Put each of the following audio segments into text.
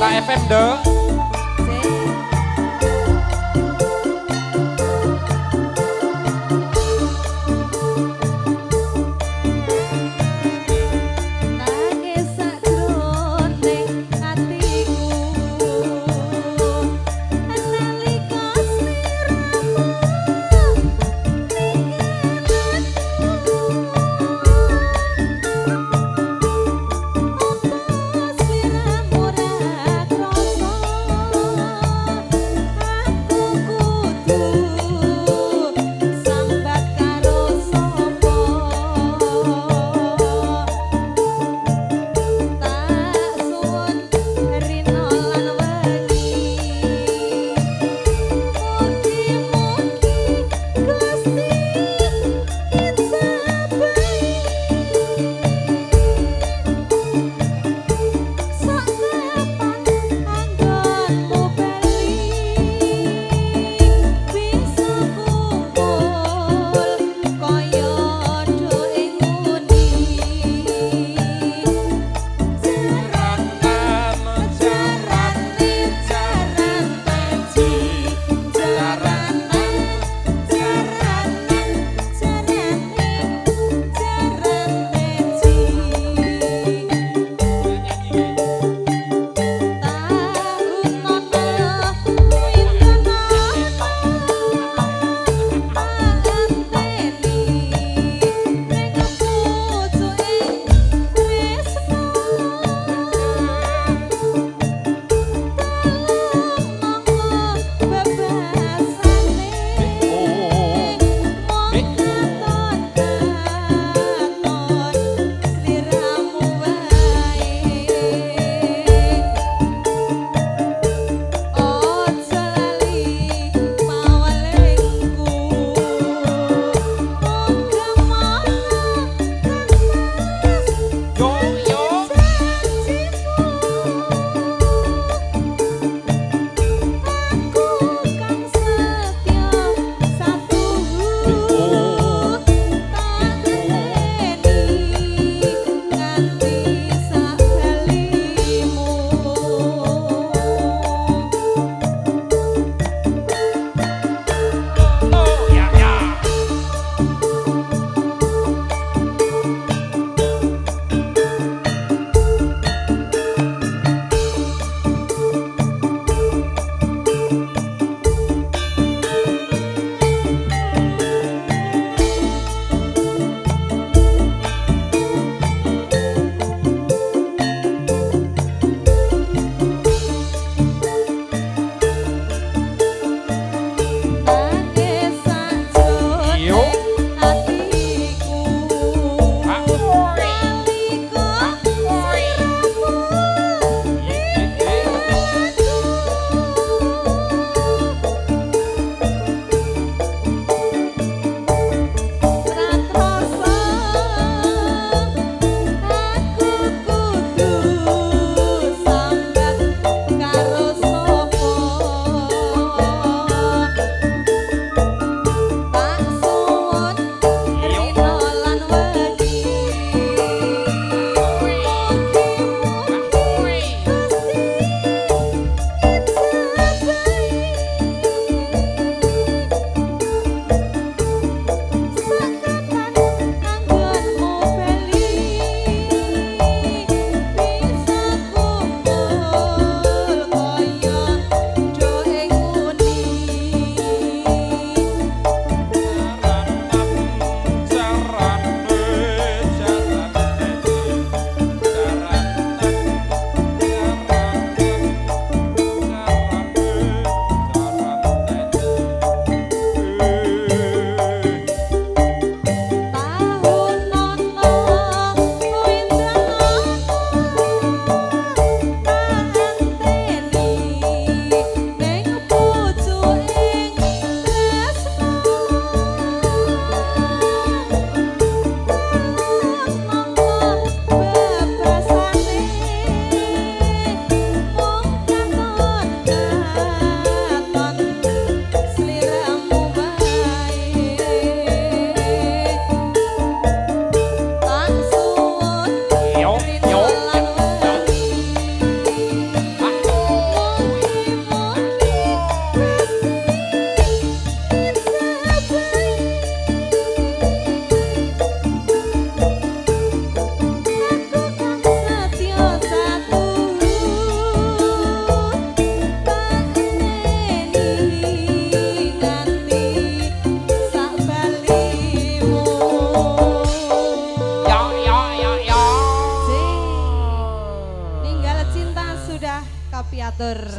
Delta FM, Dok. Nangis sakjroning atiku nalika sliramu ninggal aku, opo sliramu ra krasa?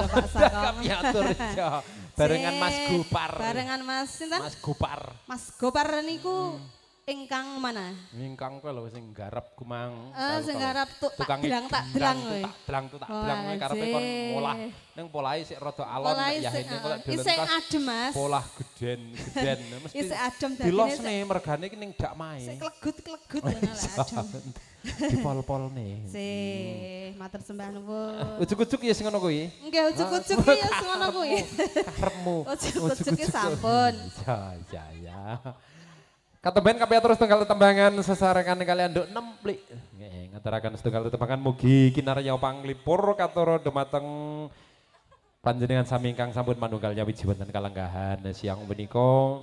Pak Sakong. Kapiatur ya. Barengan Mas Gopar. Barengan Mas sinten? Mas Gopar. Mas Gopar niku ingkang mana? Ingkang kowe lho sing garap kumang. Sing garap tuk tak delang tak delang kowe. Tak delang tuh tak delang kowe karepe kon molah. Ning polahe sik rada alon ya ini kok dolen isih adem Mas. Polah geden-geden mesti. Isih adem dadine. Dilosne mergane iki ning dak mae. Sik klegut-klegut ngono lho adem. Dipol-polne. Sih, matur sembah nuwun. Ujug-ujug ya sing ngono kuwi. Nggih, ujug-ujug ya sing ngono kuwi. Karepmu. Ujug-ujug sampun. Ya ya ya. Katemben kabeh terus tunggal tetembangan sesarengan kalian nduk nemplik. Nggih, ngaturaken setunggal tetembangan mugi kinarya panglipur katura dumateng panjenengan sami ingkang sampun manunggal nyawiji wonten kalenggahan siang punika.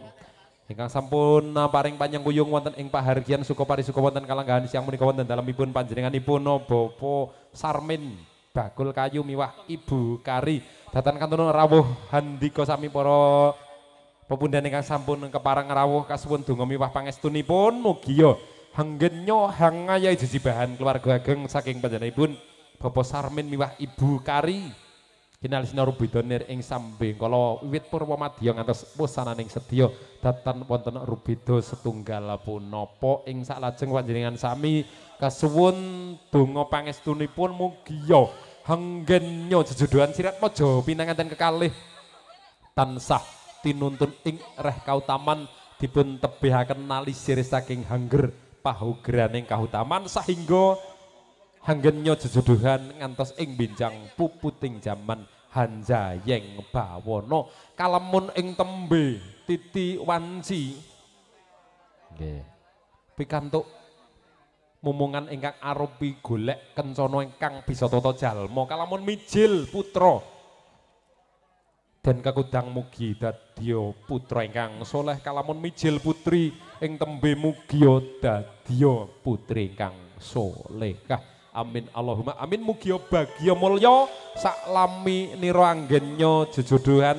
Ingkang sampun paring panyengkuyung wonten ing pahargyan suka parisuka wonten kalenggahan siang punika wonten dalemipun panjenenganipun Bapak Sarmin bakul kayu miwah Ibu Kari. Datan kantun rawuh handika sami para pepundhen ingkang sampun kepareng rawuh kasuwun donga miwah pangestunipun mugia hanggenya hangayahi jejibahan keluarga ageng saking panjenenganipun Bapak Sarmin miwah Ibu Kari kinalisina rubeda nir ing sambengkala wiwit purwa madya ngantos wusananing sedya datan wonten rubeda setunggal punapa ing saklajeng panjenengan sami kasuwun donga pangestunipun mugia hanggenya jejodohan sirat maja pinanganten kekalih tansah tinuntun ing reh kautaman dipun tebihaken nalisir saking hangger pahugraning kahutaman sahingga hanggenya jejodohan ngantos ing benjang puputing jaman hanjayeng bawana kalemun ing tembe titi wanci nggih pikantuk mumungan ingkang arupi golek kencana ingkang bisa tata jalma kalamun mijil putra dan kakudang mugi dadya putra ingkang soleh kalamun mijil putri ing tembe mugia dadya putri ingkang solehah. Amin Allahumma amin. Mugia bagya mulya saklami nira anggenya jejodohan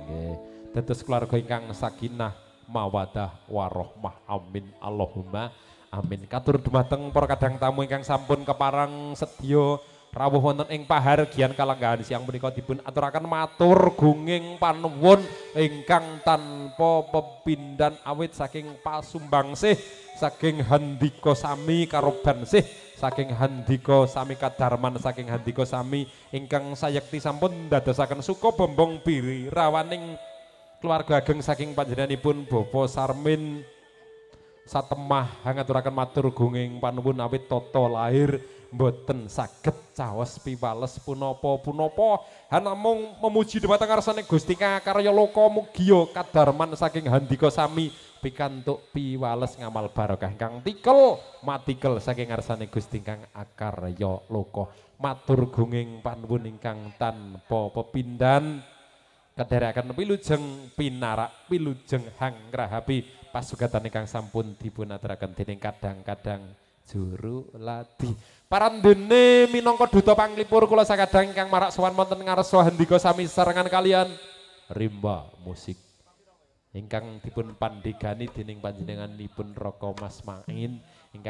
nggih dados keluarga ingkang sakinah mawadah warohmah. Amin Allahumma amin. Katur dumateng para kadang tamu ingkang sampun kepareng sedya rawuh wonten ing pahargyan kalenggahan siang punika dipun aturaken matur gunging panuwun ingkang tanpa pepindhan awit saking pasumbangsih saking handika sami karobansih saking handika sami kadarman saking handika sami ingkang sayekti sampun ndadosaken suka bombong biri rawaning keluarga ageng saking panjenenganipun Bapak Sarmin satemah ngaturaken matur gunging panuwun awit tata lahir mboten saged caos piwales punapa-punapa hanamung memuji dumateng ngarsane Gusti Karya Loka mugia kadarman saking handika sami pikantuk piwales ngamal barokah ingkang tikel matikel saking ngarsane Gusti kang akarya loka. Matur gunging panuwun ingkang tanpa pepindhan kadherekaken wilujeng pinarak wilujeng hangrahapi pasugatan ingkang sampun dipun aturaken dening kadang-kadang juru ladi. Parandene minangka duta panglipur kula sakadang ingkang marak sowan wonten ngarsa handika sami sarengan kalian Rimba Musik ingkang dipun pandhegani dening panjenenganipun Raka Mas Main ingkang